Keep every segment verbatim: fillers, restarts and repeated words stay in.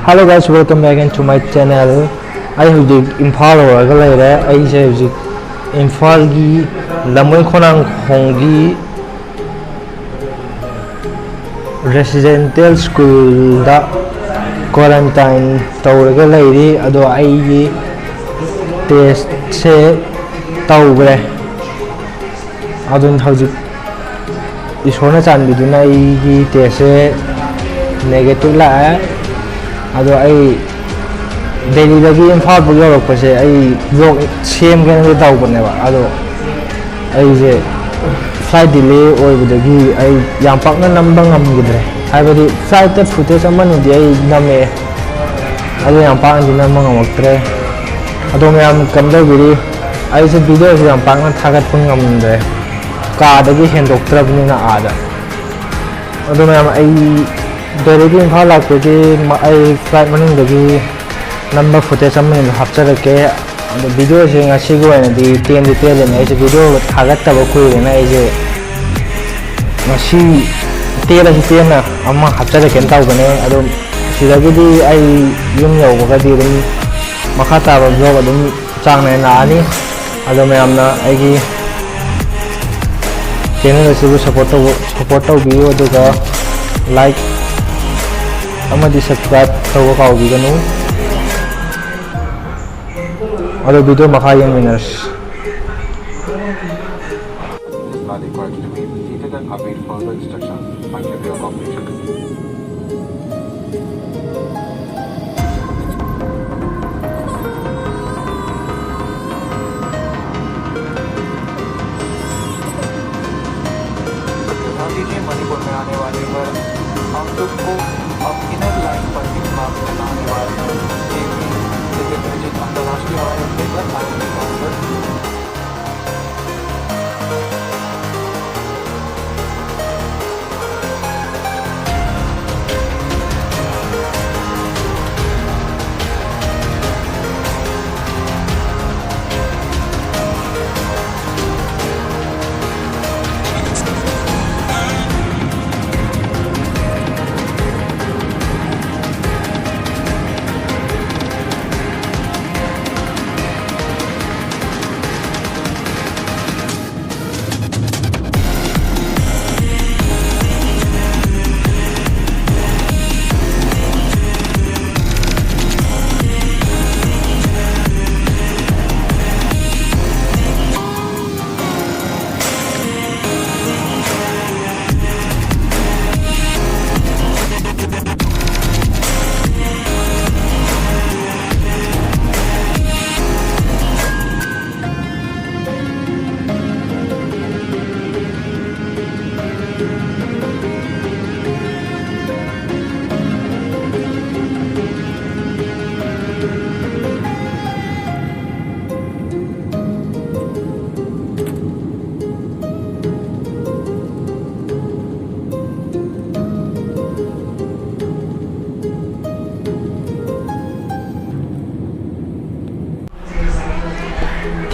Hello guys, welcome back again to my channel. ꯑꯩ ꯍꯧꯖꯤꯛ ꯏꯝꯐꯥꯜ ꯌꯧꯔꯒ ꯂꯩꯔꯦ꯫ ꯑꯩꯁꯦ ꯍꯧꯖꯤꯛ ꯏꯝꯐꯥꯜꯒꯤ ꯂꯝꯕꯣꯏ ꯈꯣꯡꯅꯥꯡꯈꯣꯡꯒꯤ ꯔꯦꯁꯤꯗꯦꯟꯇꯦꯜ ꯁ꯭ꯀꯨꯜꯗ ꯀ꯭ꯋꯥꯔꯦꯟꯇꯥꯏꯟ ꯇꯧꯔꯒ ꯂꯩꯔꯤ꯫ ꯑꯗꯣ ꯑꯩꯒꯤ ꯇꯦꯁꯁꯦ ꯇꯧꯈ꯭ꯔꯦ꯫ ꯑꯗꯨꯅ ꯍꯧꯖꯤꯛ ꯏꯁꯣꯔꯅ ꯆꯥꯟꯕꯤꯗꯨꯅ ꯑꯩꯒꯤ ꯇꯦꯁꯁꯦ ꯅꯦꯒꯦꯇꯤꯚ ꯂꯥꯛꯑꯦ꯫ ꯑꯗꯣ ꯑꯩ ꯗꯦꯜꯂꯤꯗꯒꯤ ꯏꯝꯐꯥꯜ ꯐꯥꯎ ꯌꯧꯔꯛꯄꯁꯦ ꯑꯩ ꯕ꯭ꯂꯣꯛ ꯁꯦꯝꯒꯦꯅꯗꯤ ꯇꯧꯕꯅꯦꯕ꯫ ꯑꯗꯣ ꯑꯩꯁꯦ ꯐ꯭ꯂꯥꯏꯠ ꯗꯤꯂꯦ ꯑꯣꯏꯕꯗꯒꯤ ꯑꯩ ꯌꯥꯝ ꯄꯥꯛꯅ ꯅꯝꯕ ꯉꯝꯈꯤꯗ꯭ꯔꯦ꯫ ꯍꯥꯏꯕꯗꯤ ꯐ꯭ꯂꯥꯏꯠꯇ ꯐꯨꯇꯦꯖ ꯑꯃꯅꯤꯗꯤ ꯑꯩ ꯅꯝꯃꯛꯑꯦ, ꯑꯗꯣ ꯌꯥꯝ ꯄꯥꯛꯅꯗꯤ ꯅꯝꯕ ꯉꯝꯃꯛꯇ꯭ꯔꯦ꯫ ꯑꯗꯣ ꯃꯌꯥꯝ ꯀꯝꯗꯧꯕꯤꯔꯤ? ꯑꯩꯁꯦ ꯚꯤꯗꯤꯑꯣꯁꯦ ꯌꯥꯝ ꯄꯥꯛꯅ ꯊꯥꯒꯠꯄ ꯉꯝꯗ꯭ꯔꯦ, ꯀꯥꯗꯒꯤ ꯍꯦꯟꯗꯣꯛꯇ꯭ꯔꯕꯅꯤꯅ ꯑꯥꯗ꯫ ꯑꯗꯣ ꯃꯌꯥꯝ, ꯑꯩ ꯗꯦꯜꯂꯤꯒꯤ ꯏꯝꯐꯥꯜ ꯂꯥꯛꯄꯒꯤ ꯃ-, ꯑꯩ ꯐ꯭ꯂꯥꯏꯠ ꯃꯅꯨꯡꯗꯒꯤ ꯅꯝꯕ ꯐꯨꯇꯦꯖ ꯑꯃꯅꯤꯗ ꯍꯥꯞꯆꯔꯛꯀꯦ꯫ ꯑꯗꯣ ꯚꯤꯗꯤꯑꯣꯁꯦ ꯉꯁꯤꯒꯤ ꯑꯣꯏꯅꯗꯤ ꯇꯦꯟꯗꯤ ꯇꯦꯜꯂꯅꯤ꯫ ꯑꯩꯁꯦ ꯚꯤꯗꯤꯑꯣ ꯊꯥꯒꯠꯇꯕ ꯀꯨꯏꯔꯦꯅ ꯑꯩꯁꯦ ꯉꯁꯤ ꯇꯦꯜꯂꯁꯨ ꯇꯦꯟꯅ ꯑꯃ ꯍꯥꯞꯆꯔꯛꯀꯦꯅ ꯇꯧꯕꯅꯦ꯫ ꯑꯗꯣ ꯁꯤꯗꯒꯤꯗꯤ ꯑꯩ ꯌꯨꯝ ꯌꯧꯕꯒꯗꯤ ꯑꯗꯨꯝ ꯃꯈꯥ ꯇꯥꯕ ꯚ꯭ꯂꯣꯒ ꯑꯗꯨꯝ ꯆꯥꯡ ꯅꯥꯏꯅ ꯂꯥꯛꯑꯅꯤ꯫ ꯑꯗꯣ ꯃꯌꯥꯝꯅ ꯑꯩꯒꯤ ꯆꯦꯅꯦꯜ ꯑꯁꯤꯕꯨ ꯁꯞꯄꯣꯔꯠ ꯇꯧꯕ, ꯁꯞꯄꯣꯔꯠ ꯇꯧꯕꯤꯌꯨ, ꯑꯗꯨꯒ ꯂꯥꯏꯛ ꯑꯃꯗꯤ ꯁꯕꯁꯀ꯭ꯔꯥꯏꯕ ꯇꯧꯕ ꯀꯥꯎꯕꯤꯒꯅꯨ꯫ ꯑꯗꯣ ꯚꯤꯗꯤꯑꯣ ꯃꯈꯥ ꯌꯦꯡꯃꯤꯟꯅꯔꯁꯤ꯫ This gari requires to be seated and await further instruction. Thank you for your cooperation. ध्यान दीजिए, मणिपुर में आने वाले हर आगंतुक को अब इनर लाइन पर ही मास्क पहनना अनिवार्य है। ये भी दिल्ली ब्रिजेश अंतर्राष्ट्रीय हवाई अड्डे पर आने वाले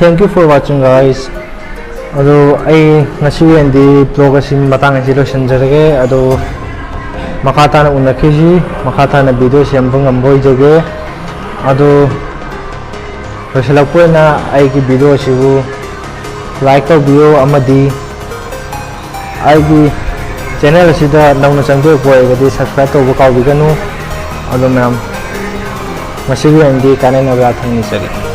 Thank you for watching, guys. ꯑꯗꯣ ꯑꯩ ꯉꯁꯤꯒꯤ ꯑꯣꯏꯅꯗꯤ vlog ꯑꯁꯤ ꯃꯇꯥꯡ ꯑꯁꯤ ꯂꯣꯏꯁꯤꯟꯖꯔꯒꯦ꯫ ꯑꯗꯣ ꯃꯈꯥ ꯇꯥꯅ ꯎꯅꯈꯤꯁꯤ, ꯃꯈꯥ ꯇꯥꯅ video ꯁꯦꯝꯕ ꯉꯝꯕ ꯑꯣꯏꯖꯒꯦ꯫ ꯑꯗꯣ ꯂꯣꯏꯁꯤꯜꯂꯛꯄ ꯑꯣꯏꯅ ꯑꯩꯒꯤ video ꯑꯁꯤꯕꯨ like ꯇꯧꯕꯤꯌꯨ ꯑꯃꯗꯤ ꯑꯩꯒꯤ channel ꯑꯁꯤꯗ ꯅꯧꯅ ꯆꯪꯕꯤꯔꯛꯄ ꯑꯣꯏꯔꯒꯗꯤ subscribe ꯇꯧꯕ ꯀꯥꯎꯕꯤꯒꯅꯨ꯫ ꯑꯗꯣ ꯃꯌꯥꯝ, ꯉꯁꯤꯒꯤ ꯑꯣꯏꯅꯗꯤ ꯀꯥꯏꯅꯅꯕ ꯌꯥꯊꯪ ꯅꯤꯖꯔꯤ꯫